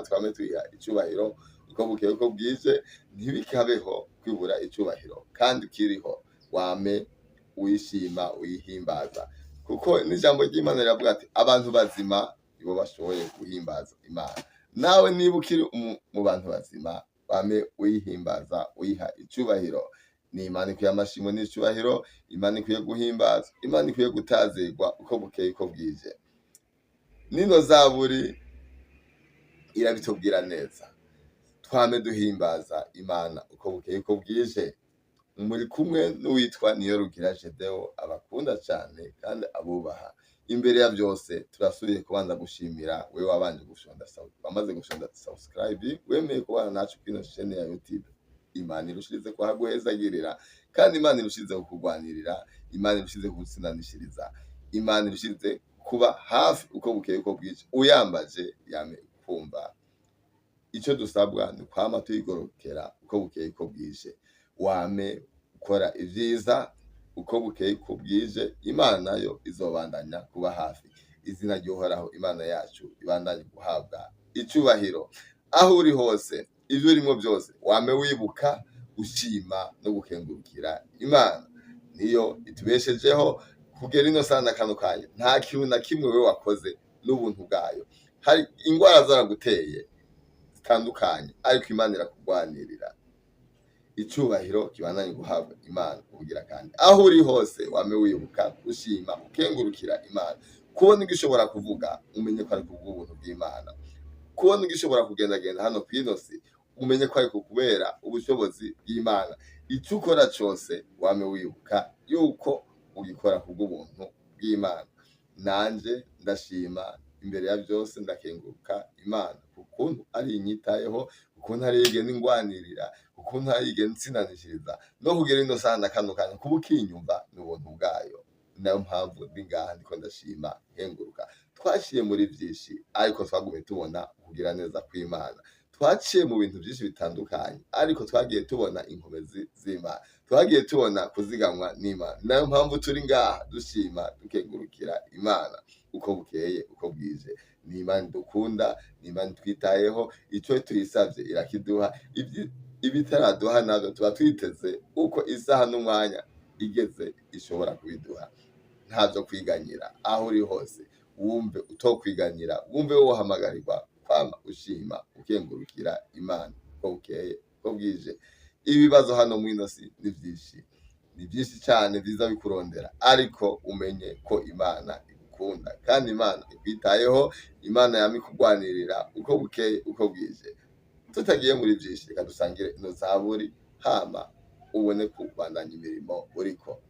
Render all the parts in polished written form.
twame tuyiha icubahiro uko bukeye uko bwije. Ntibikabeho kwibura icubahiro kandi ukiriho, wame wishima uyihimbaza, kuko n'ijambo ry'Imana riravuga ati abantu bazima nibo bashoboye guhimbaza Imana. Nawe niba ukiri mu bantu bazima, wame uyihimbaza uyiha icubahiro. Ni Imana ikwiye amashimwe n'icubahiro, Imana ikwiye guhimbaza, Imana ikwiye gutazirwa uko bukeye uko bwije. Nino zaburi irabitubwira neza, twame duhimbaza Imana uko bukeye uko bwije. Muri kumwe n'uwitwa Niyorugira Gedeon, abakunda cyane kandi abubaha. Imbere ya byose turasubiye kubanza gushimira wewe wabanje gushonda, wamaze gushonda subscribe, wemeye kubana nacu kuri ino chaîne ya YouTube. Imana irushirize kuhaguhezagirira, kandi Imana irushirize kukurwanirira, Imana irushirize kugutsindanishiriza, Imana irushirize kuba hafi uko bukeye uko bwije. Uyambaje yame kumva. Icyo dusabwa ni kwama tuyigorokera uko bukeye uko bwije, wame ukora ivyiza uko bukeye uko bwije. Imana nayo izobandanya kuba hafi. Izina ry'Uhoraho Imana yacu ibandanye guhabwa icubahiro. Aho uri hose, ivyo urimo byose, wame wibuka ushima no gukengurukira Imana. Niyo itubeshejeho kugera ino sana na kano kanya. Nta kintu na kimwe wewe wakoze, n'ubuntu bwayo. Hari ingwara zaraguteye zitandukanye, ariko Imana irakugwanirira. Icubahiro kibandanye guhabwa Imana kugira. Kandi aho uri hose wame wibuka ushima ukengurukira Imana. Kubona ugishobora kuvuga, umenye ko ari kubw'ubuntu bw'Imana. Kubona ugishobora kugendagenda hano kw'ino si, umenye ko ari kubera ubushobozi bw'Imana. Icyo ukora cose wame wibuka yuko ugikora kubw'ubuntu bw'Imana. Nanje ndashima, imbere ya byose ndakenguruka Imana ukuntu ari inyitayeho, ukuntu ari igenda ingwanirira, ukuntu ari igenda insinanishiriza no kugera ino sana kano kanya. Kuba ukinyumva ni ubuntu bwayo. Nayo mpamvu ndi ngaha ndiko ndashima nkenguruka. Twaciye muri byinshi, ariko twagumye tubona kugira neza kw'Imana. Twaciye mu bintu byinshi bitandukanye, ariko twagiye tubona inkomezi z'Imana, twagiye tubona kuzigamwa n'Imana. Nayo mpamvu turi ngaha dushima dukengurukira Imana uko bukeye uko bwije. Ni Imana dukunda, ni Imana twitayeho. Icyo tuyisabye irakiduha. Ibitaraduha nabyo tuba twiteze uko isaha n'umwanya igeze ishobora kubiduha. Ntabyo kwiganyira. Aho uri hose wumve utokwiganyira, wumve wohamagarirwa kwama ushima ukengurukira Imana uko bukeye uko bwije. Ibibazo hano mw'ino si ni byinshi, ni byinshi cyane byiza bikurondera, ariko umenye ko Imana igukunda kandi Imana ikwitayeho. Imana yama ikugwanirira uko bukeye uko bwije. Tutagiye muri byinshi, reka dusangire ino zaburi, hama ubone kubandanya imirimo uriko.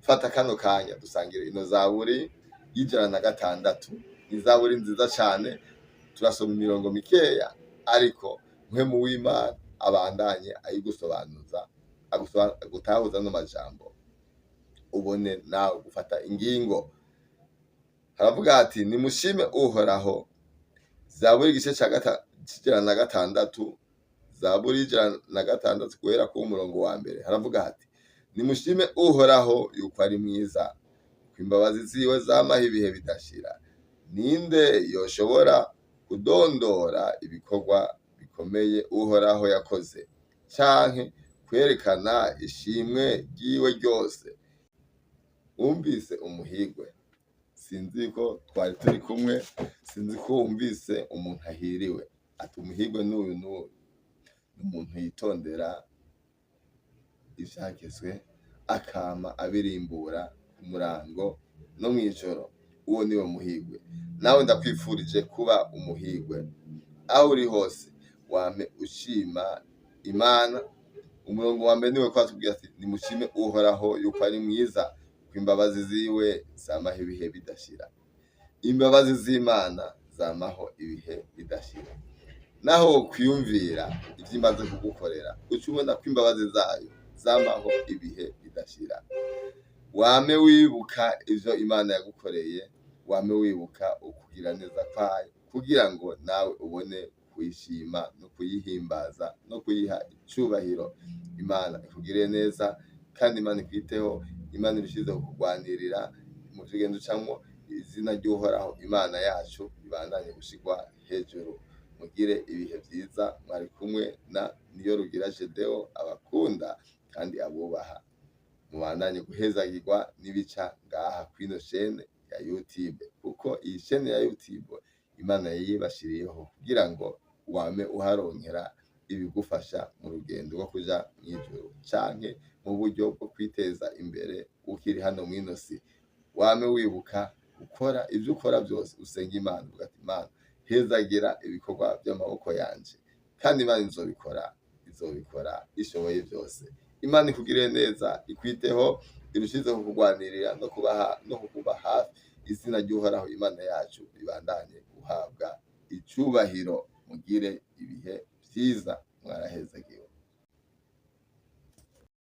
Fata kano kanya dusangire ino zaburi y'106. Ni zaburi nziza cyane. Turasoma imirongo mikeya, ariko Mpwemu w'Imana abandanye ayigusobanuza, agutahuza no majambo, ubone nawe gufata ingingo. Haravuga ati: "Nimushime Uhoraho." Zaburi igice ca 106, zaburi y'106 guhera ku murongo wa mbere, haravuga hati: "Nimushime Uhoraho yuko ari mwiza, ko imbabazi ziwe zamaho ibihe bidashira. Ninde yoshobora kudondora ibikorwa bikomeye Uhoraho yakoze, canke kwerekana ishimwe ryiwe ryose?" Wumvise umuhigwe? Sinzi ko twari turi kumwe, sinzi ko wumvise umuntu ahiriwe ati: "Umuhigwe n'uyu n'uyu ni umuntu yitondera ivyagezwe, akama abirimbura ku murango no mw'ijoro. Uwo niwe muhigwe." Nawe ndakwifurije kuba umuhigwe. Aho uri hose wame ushima Imana. Umurongo wa mbere niwe kwatubwira ati: "Nimushime Uhoraho yuko ari mwiza, ko imbabazi ziwe zamaho ibihe bidashira." Imbabazi z'Imana zamaho ibihe bidashira. Naho wokwiyumvira ivyo imaze kugukorera, uca ubona ko imbabazi zayo zamaho ibihe bidashira. Wame wibuka ivyo Imana yagukoreye, wame wibuka ukugira neza kwayo, kugira ngo nawe ubone kuyishima no kuyihimbaza no kuyiha icubahiro. Imana ikugirire neza kandi Imana ikwiteho, Imana irushizeho kugwanirira mu vyo ugenda ucamwo. Izina ry'Uhoraho Imana yacu ribandanye gushirwa hejuru. Mugire ibihe vyiza, mwari kumwe na Niyorugira Gedeon abakunda kandi abubaha. Mubandanye guhezagirwa n'ibica ngaha kwino shene ya YouTube, kuko iyi shene ya YouTube Imana yayibashiriyeho kugira ngo wame uharonkera ibigufasha mu rugendo rwo kuja mw'ijuru canke mu buryo bwo kwiteza imbere ukiri hano mw'ino si. Wame wibuka gukora ivyo ukora vyose, usenga Imana uvuga ati: "Imana, hezagira ibikorwa vy'amaboko yanje," kandi Imana izobikora, izobikora ishoboye vyose. Imana ikugirire neza, ikwiteho, irushizeho kugwanirira no kukuba hafi. Izina ry'Uhoraho Imana yacu ribandanye guhabwa icubahiro. Mugire ibihe vyiza, mwarahezagiwe.